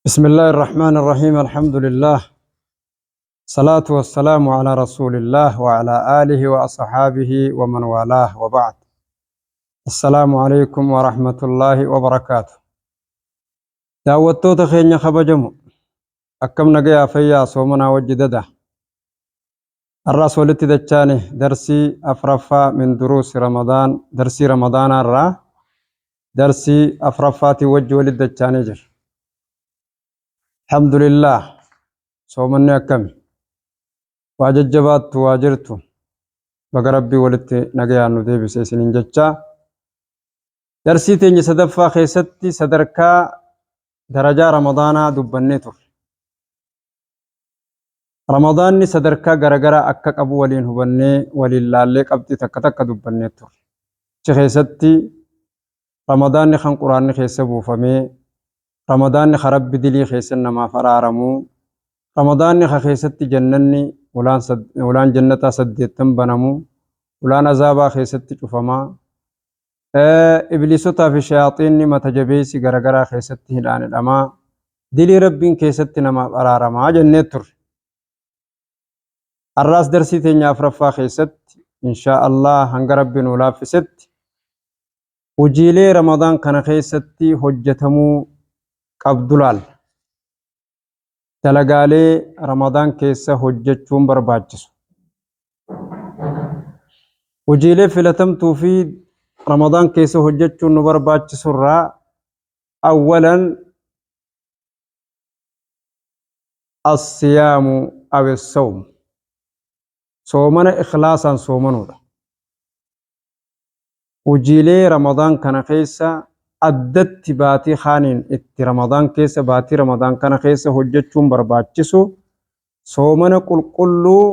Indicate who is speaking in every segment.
Speaker 1: بسم الله الرحمن الرحيم الحمد لله صلاة والسلام على رسول الله وعلى آله وأصحابه ومن والاه وبعد السلام عليكم ورحمة الله وبركاته daawwattoota keenya kabajamu akkam nagayaa fayyaa soomanaa wajji dada har'as walitti dachaane darsii afraffaa min duruusi ramadaan darsii ramadaanaa irraa darsii afraffaatiin wajji walitti dachaanee jira alhamdulillah soomanni akkami waa jajjabaattu waa jirtu baga rabbii walitti nagayaan nu deebise isiniin jechaa Darsii teenya sadaffaa keessatti sadarkaa darajaa Ramadaanaa dubbannee turre. Ramadaanni sadarkaa garagaraa akka qabu waliin hubannee waliin laallee qabxii takka takka dubbannee turre. Achi keessatti Ramadaanni kan Quraanni keessa buufamee, Ramadaanni kan Rabbi dilii keessa namaaf araaramuu, Ramadaanni ka keessatti jannanni ulaan jannataa saddeettan banamu, ulaan azaabaa keessatti cufamaa, Ibliisotaa fi shayaaxiinni mata jabeessi garagaraa keessatti hidhaan hidhamaa, dilii Rabbiin keessatti namaaf araaramaa jennee turre. Har'aas darsii teenya afraffaa keessatti inshaa Allah hanga Rabbi nuu laaffisetti hojiilee Ramadaan kana keessatti hojjetamuu qabdu laalla. Dalagaalee Ramadaan keessa hojjechuun barbaachisu. Hojiilee filatamtuu fi Ramadaan keessa hojjechuun nu barbaachisu irraa awwalan as-siyaamu aw as-sawm soomana ikhlaasaan soomanuudha. Hojiilee Ramadaan kana keessa addatti baatii kaaniin itti Ramadaan keessa baatii Ramadaan kana keessa hojjechuun barbaachisu soomana qulqulluu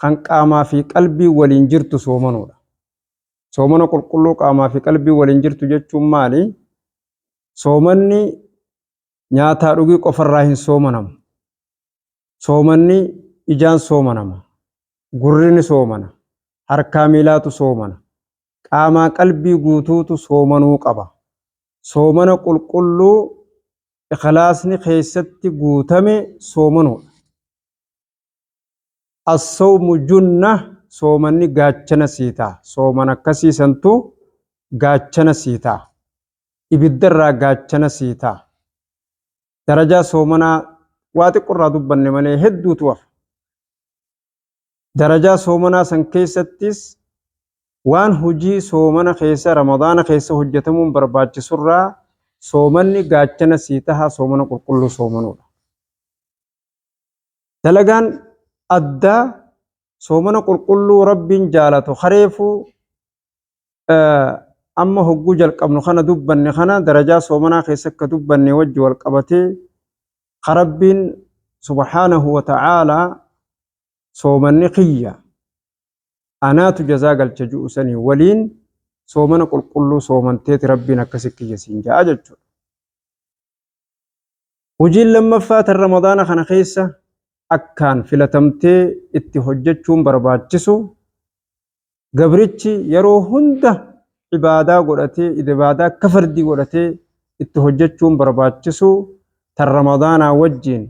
Speaker 1: kan qaamaa fi qalbii waliin jirtu soomanuudha. Soomana qulqulluu qaamaa fi qalbii waliin jirtu jechuun maali? Soomanni nyaataa dhugii qofarraa hin soomanamu. Soomanni ijaan soomanama. Gurri ni soomana. Harkaa miilaatu soomana. Qaamaa qalbii guutuutu soomanuu qaba. Soomana qulqulluu ikhlaasni keessatti guutame soomanuudha. As-sawmu junna soomanni gaachana sii ta'a. Soomana akkasii santu gaachana sii ta'a. Ibiddarraa gaachana sii ta'a. Darajaa soomanaa waa xiqqorraa dubbanne malee hedduutu hafa. Darajaa soomanaa san keessattis waan hojii soomana keessa ramadaana keessa hojjetamuun barbaachisurraa soomanni gaachana sii taha soomana qulqulluu soomanuudha. Dalagaan addaa soomana qulqulluu Rabbiin jaalatu kareefuu amma hogguu jalqabnu kana dubbanne kana darajaa soomanaa keessa akka dubbanne wajji wal qabatee ka Rabbiin subhaanahu wa ta'aalaa soomanni kiyya anaatu jazaa galcha ju'u sanii waliin soomana qulqulluu soomanteeti Rabbiin akkasi kiyya siin ja'a jechuudha. Hojiin lammaffaa tan Ramadaana kana keessa akkaan filatamtee itti hojjechuun barbaachisu gabrichi yeroo hunda ibaadaa godhatee ibaadaa akka fardii godhatee itti hojjechuun barbaachisu tan Ramadaanaa wajjiin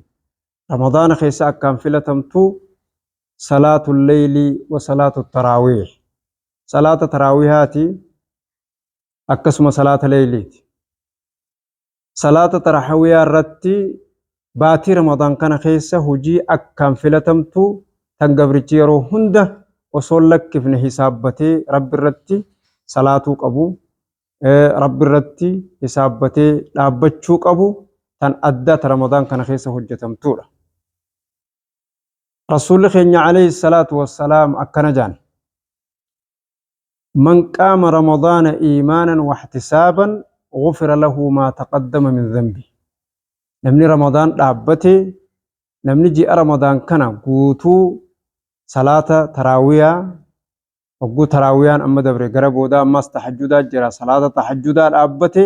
Speaker 1: Ramadaana keessa akkaan filatamtu salaatu leeylii wa salaatu taraawiih salaata taraawihaati akkasuma salaata leeyliiti. Salaata taraawihaa irratti Baatii Ramadaan kana keessa hojii akkaan filatamtu tan gabrichi yeroo hunda osoo hin lakkifne hisaabbatee Rabbi irratti salaatuu qabu, Rabbi irratti hisaabbatee dhaabbachuu qabu tan addaa ta Ramadaan kana keessa hojjetamtuudha. Rasuulli keenya alayhi salaatu wassalaam akkana jaan. Man qaama Ramadaana iimaanan wahtisaaban gufira lahu maa taqaddama min dhanbi. Namni Ramadaan dhaabbate, namni ji'a Ramadaan kana guutuu salaata taraawiyaa, hogguu taraawiyaan amma dabre gara boodaa ammas tahajjudaa jira, salaata tahajjudaa dhaabbate,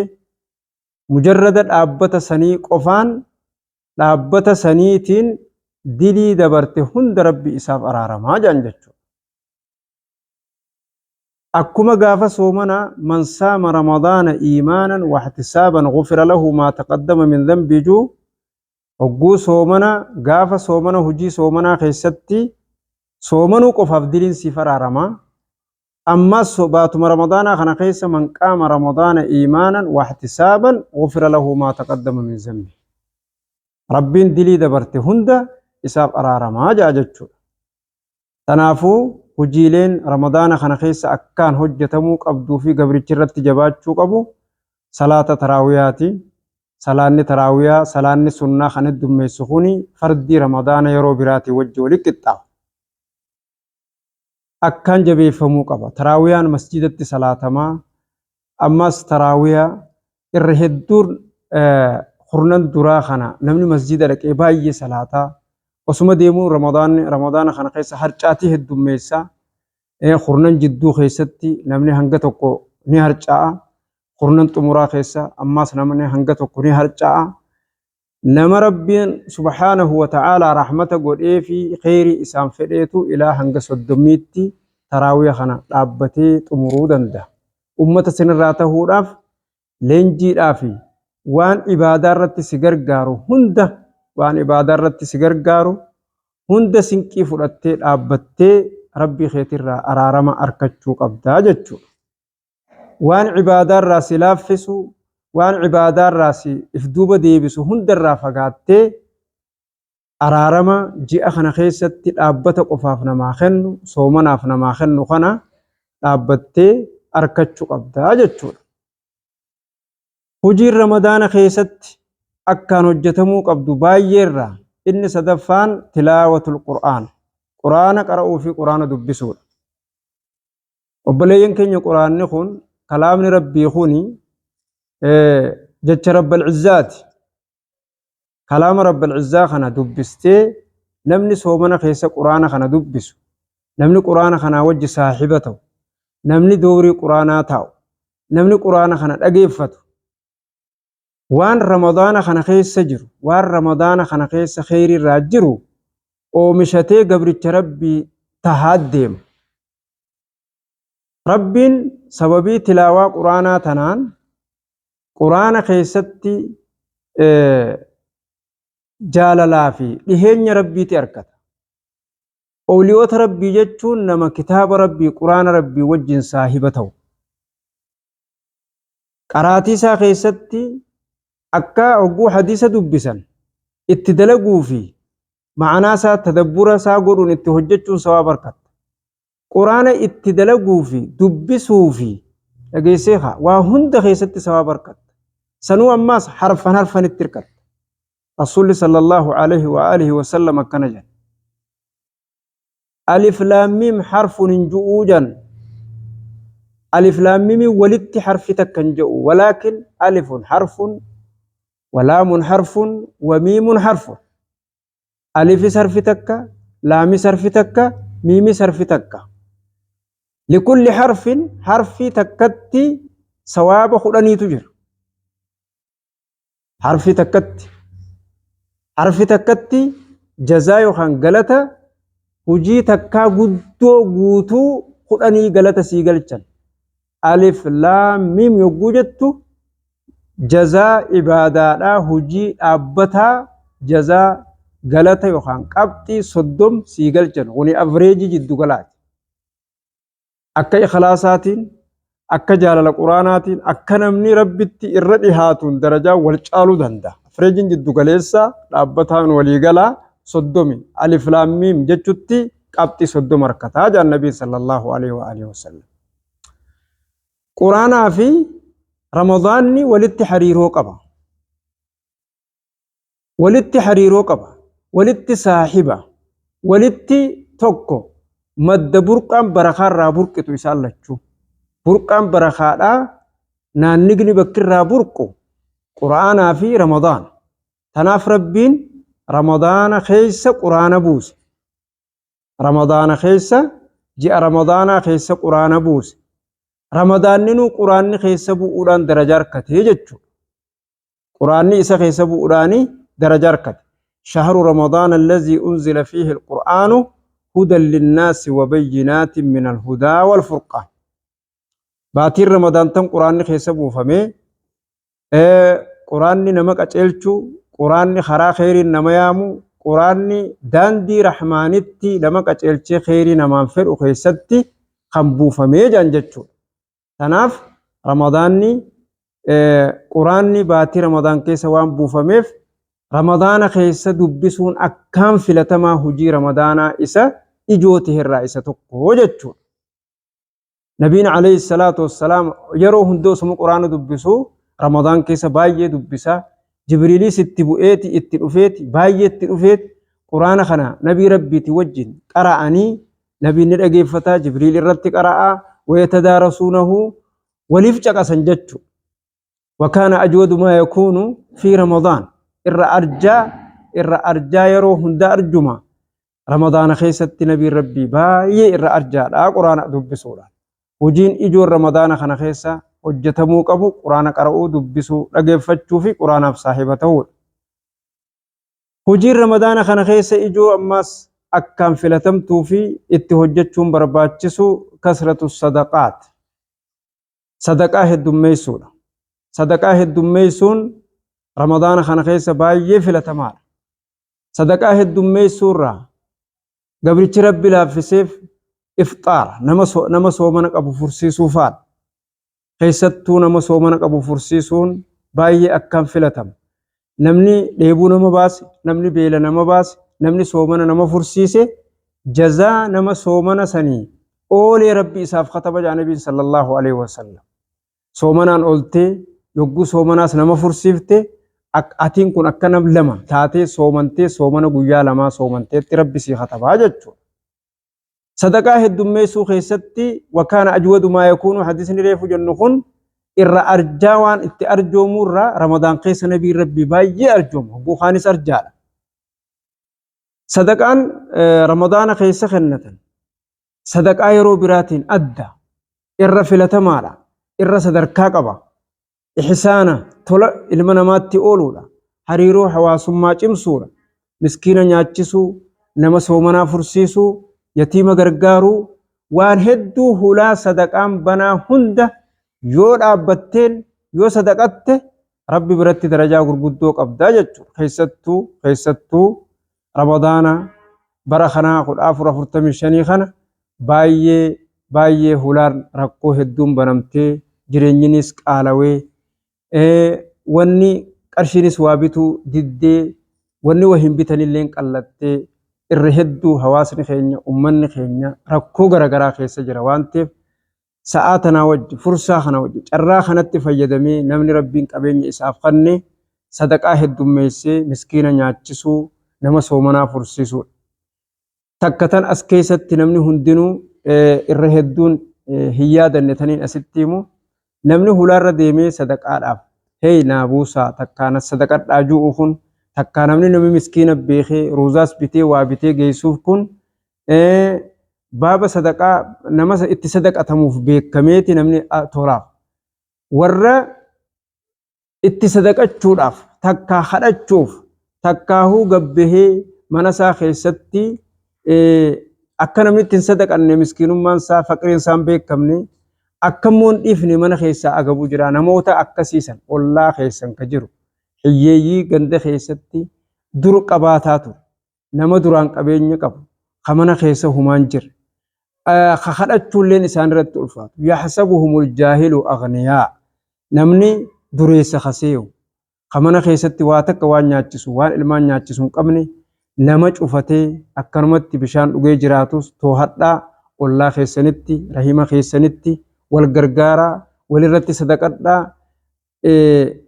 Speaker 1: mujarrada dhaabbata sanii qofaan dhaabbata saniitiin dilii dabarte hunda Rabbi isaaf araaramaa jedhan jechuudha. Akkuma gaafa soomana man saama ramadaana iimaanan wahtisaaban gufira lahu maa taqaddama min dhanbii juu hogguu soomana gaafa soomana hujii soomanaa keessatti soomanuu qofaaf diliin siif araarama. Ammas baatuma ramadaanaa kana keessa man qaama ramadaana iimaanan wahtisaaban gufira lahu maa taqaddama min dhanbii. Rabbiin dilii dabarte hunda isaaf araaramaa ja'a jechuudha. Tanaafuu hujiileen Ramadaana kana keessa akkaan hojjatamuu qabduu fi gabrichi irratti jabaachuu qabu salaata taraawiyaati. Salaanni taraawiyaa, salaanni sunnaa kan heddummeessu kuni fardii Ramadaana yeroo biraatii wajji wali qixxaawa. Akkaan jabeeffamuu qaba. Taraawiyaan masjidatti salaatamaa. Ammas taraawiyaa irra hedduun kurnan duraa kana namni masjida dhaqee baay'ee salaataa. Osuma deemuu ramadaana kana keessa harcaatii heddummeessa. Kurnan jidduu keessatti namni hanga tokko ni harca'a. Kurnan xumuraa keessa ammas namni hanga tokko ni harca'a. Nama Rabbiin subhaanahu wa ta'aalaa rahmata godheefi kheyrii isaan fedheetu ilaa hanga soddommiitti taraawiya kana dhaabbatee xumuruu danda'a. Ummata sinirraa tahuudhaaf leenjiidhaa fi waan ibaadaa irratti si gargaaru hunda waan ibaadaa irratti si gargaaru hunda sinqii fudhattee dhaabbattee Rabbii keetirraa araarama arkachuu qabdaa jechuudha. Waan ibaadaarraa si laaffisu, waan ibaadaarraa si if duuba deebisu hundarraa fagaattee araarama ji'a kana keessatti dhaabbata qofaaf namaa kennu, soomanaaf namaa kennu kana dhaabbattee arkachu qabda jechuudha. Hojiin Ramadaana keessatti akkaan hojjetamuu qabdu baay'eerraa inni sadaffaan tilaawatul Qur'aan, Qur'aana qara'uu fi Qur'aana dubbisuudha. Obboleeyyan keenya Qur'aanni kun kalaamni Rabbii kuni jecha Rabbal Izzaati. Kalaama Rabbal Izzaa kana dubbistee namni soomana keessa Qur'aana kana dubbisu, namni Qur'aana kanaa wajji saahiba ta'u, namni doorii Qur'aanaa taa'u, namni Qur'aana kana dhageeffatu waan Ramadaana kana keessa jiru, waan Ramadaana kana keessa kheyrii irraa jiru oomishatee gabricha Rabbii tahaa deema. Rabbiin sababii tilaawaa Qur'aanaa tanaan Qur'aana keessatti jaalalaa fi dhiheenya Rabbiiti argata. Owliyoota Rabbii jechuun nama kitaaba Rabbii Qur'aana Rabbii wajjin saahiba ta'u. Qaraatii isaa keessatti akka hogguu hadiisa dubbisan itti dalaguu fi ma'anaa isaa tadabbura isaa godhuun itti hojjechuun sawaaba argatta. Qur'aana itti dalaguu fi dubbisuu fi dhageessee kaa waa hunda keessatti sawaaba argatta. Sanuu ammaas harfan harfanitti hirkatta. Rasuulli sallallahu alaihi wa alihi wa sallam akkana jedha. Alif laam miim harfun hin ju'uu jan. Alif laam miimiin walitti harfi takka hin je'u. Walaakin alifun harfun walaamun harfun wa miimun harfun. Alifis harfi takka, laamis harfi takka, miimis harfi takka. Likulli harfin harfii takkatti sawaaba kudhaniitu jira. Harfi takkatti. Harfi takkatti jazaa yookaan galata hujii takkaa guddoo guutuu kudhanii galata sii galchan. Alif laam miim yogguu jettu jazaa ibaadaadhaa hujii dhaabbataa jazaa galata yookaan qabxii 30 sii galchan. Kuni avreejii jiddu galaati. Akka ikhlaasaatiin, akka jaalala Qur'aanaatiin, akka namni Rabbitti irra dhihaatuun darajaa wal caaluu danda'a. Afireejiin jiddu galeessa dhaabbataan waliigalaa 30 alif laam miim jechutti qabxii 30 harkataa jedhan Nabiin sallallahu alaihi wa alihi wasallam. Quraanaa fi Ramadaanni walitti hariiroo qaba. Walitti hariiroo qaba. Walitti saahiba. Walitti tokko madda burqaan barakaa irraa burqitu isaan lachuu. Burqaan barakaadhaa naannigni bakki irraa burqu Qur'aanaa fi Ramadaana. Tanaaf Rabbiin Ramadaana keessa Qur'aana buuse. Ramadaana keessa ji'a Ramadaanaa keessa Qur'aana buuse. Ramadaanninuu Qur'aanni keessa bu'uudhaan daraja argatee jechuudha. Qur'aanni isa keessa bu'uudhaani daraja argate. Shahru Ramadaana allazii unzila fiihi al-Qur'aanu hudan linnaasi wa bayyinaatin min al-hudaa wal furqaan. Baatiin Ramadaan tan Qur'aanni keessa buufamee Qur'aanni nama qaceelchu, Qur'aanni karaa kheyriin nama yaamu, Qur'aanni daandii Rahmaanitti nama qaceelchee kheyrii namaan fedhu keessatti kan buufamee jedhan jechuudha. Tanaaf Ramadaanni Qur'aanni baatii Ramadaan keessa waan buufameef Ramadaana keessa dubbisuun akkaan filatamaa hojii Ramadaanaa isa ijoo ta'erraa isa tokko jechuudha. Nabiin alayhi salaatu wassalaam yeroo hunda osuma Qur'aana dubbisu Ramadaan keessa baay'ee dubbisa. Jibriilis itti bu'eeti itti dhufeeti baay'ee itti dhufeeti Qur'aana kana nabii Rabbiiti wajjin qara'anii nabiin ni dhageeffata Jibriil irratti qara'a wayatadaarasuunahu waliif caqasan jechu. Wakaana ajwadu maa yakuunu fi Ramadaan irra arjaa irra arjaa yeroo hunda arjuma Ramadaana keessatti nabiin Rabbii baay'ee irra arjaadha Qur'aana dubbisuudhaan. Hojiin ijoon Ramadaana kana keessa hojjetamuu qabu Qur'aana qara'uu, dubbisuu, dhageeffachuu fi Qur'aanaaf saahiba ta'uudha. Hojiin Ramadaana kana keessa ijoo ammaas akkaan filatamtuu fi itti hojjechuun barbaachisu kasratu sadaqaat. Sadaqaa heddummeessuudha. Sadaqaa heddummeessuun Ramadaana kana keessa baay'ee filatamaadha. Sadaqaa heddummeessuu irraa gabrichi Rabbi laaffiseef ifxaara nama nama soomana qabu fursiisuu faadha. Keessattuu nama soomana qabu fursiisuun baay'ee akkaan filatama. Namni dheebuu nama baase, namni beela nama baase, namni soomana nama fursiise jazaa nama soomana sanii oolee Rabbi isaaf kataba jedha Nabiin sallallahu alaihi wasallam. Soomanaan ooltee yogguu soomanaas nama fursiifte atiin kun akka nam lama taatee soomantee soomana guyyaa lamaa soomanteetti Rabbi sii katabaa jechuudha. Sadaqaa heddummeessuu keessatti wakaana ajwadu maa yakuunu hadisni reefu jennu kun irra arjaa waan itti arjoomuu irraa Ramadaan keessa nabiin Rabbii baay'ee arjooma. Hogguu kaanis arjaadha. Sadaqaan Ramadaana keessa kennatan sadaqaa yeroo biraatiin adda irra filatamaadha irra sadarkaa qaba. Ihsaana tola ilma namaatti ooluudha. Hariiroo hawaasummaa cimsuudha. Miskiina nyaachisuu, nama soomanaa fursiisuu, yatiima gargaaruu, waan hedduu hulaa sadaqaan banaa hunda yoo dhaabbatteen yoo sadaqatte Rabbi biratti darajaa gurguddoo qabda jechuudha. Keessattuu keessattuu Ramadaana bara kanaa 1445 kana baay'ee baay'ee hulaan rakkoo hedduun banamtee jireenyinis qaalawee wanni qarshiinis waa bituu diddee wanni waa hin bitanilleen qallattee irra hedduu hawaasni keenya ummanni keenya rakkoo garaagaraa keessa jira waan ta'eef sa'aa tanaa wajji fursaa kana wajji carraa kanatti fayyadamee namni Rabbiin qabeenya isaaf kanne sadaqaa heddummeessee miskiina nyaachisuu nama soomanaa fursiisuudha. Takka tan as keessatti namni hundinuu irra hedduun hin yaadanne taniin asitti himu namni hulaarra deemee sadaqaadhaaf hey naa buusaa takkaa na sadaqadhaa ju'u kun takkaa namni namni miskiina beekee ruuzaas bitee waa bitee geessuuf kun baaba sadaqaa nama itti sadaqatamuuf beekameeti namni tolaaf warra itti sadaqachuudhaaf takkaa kadhachuuf takkaahuu gabbahee mana isaa keessatti akka namni itti hin sadaqanne miskiinummaan isaa faqriin isaa hin beekamne akka immoo hin dhiifne mana keessaa agabu jira namoota akkasiisan ollaa keessan ka jiru hiyyeeyyii ganda keessatti dur qabaataa ture nama duraan qabeenya qabu ka mana keessa humaan jirre ka kadhachuulleen isaan irratti ulfaatu yaxsabuhumul jaahilu aghniyaa namni dureessa ka seehu Ka mana keessatti waa takka waan nyaachisu, waan ilmaan nyaachisu hin qabne, nama cufatee akkanumatti bishaan dhugee jiraatus toohadhaa. Ollaa keessanitti, rahima keessanitti wal gargaaraa, walirratti sadaqadhaa.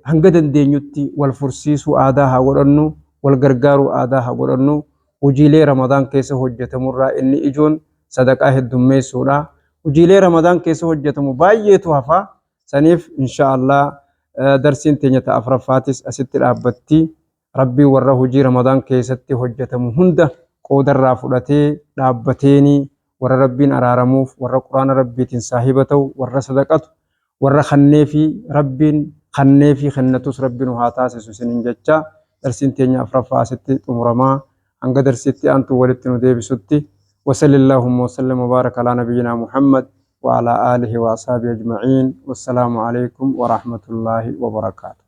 Speaker 1: Hanga dandeenyutti wal fursiisuu aadaa haa godhannu, wal gargaaruu aadaa haa godhannu. Hojiilee Ramadaan keessa hojjetamurraa inni ijoon sadaqaa heddummeessuudha. Hojiilee Ramadaan keessa hojjetamu baay'eetu hafa. Saniif insha Allah darsiin teenya ta afraffaatis asitti dhaabbatti. Rabbiin warra hojii Ramadaan keessatti hojjetamu hunda qoodarraa fudhatee dhaabbateeni, warra Rabbiin araaramuuf, warra Quraana Rabbiitiin saahiba ta'u, warra sadaqatu, warra kanneefi Rabbiin kanneefi kennatus Rabbi nu haa taasisu isiniin jecha, darsiin teenya afraffaa asitti xumuramaa. Hanga darsiitti aantu walitti nu deebisutti, wasallillahumma wasallam wabaaraka alaa nabiyyinaa Muhammad wa alaa aalihi wa ashaabihi ajma'iin. Wassalaamu alaikum wa rahmatullaahi wa barakaatuh.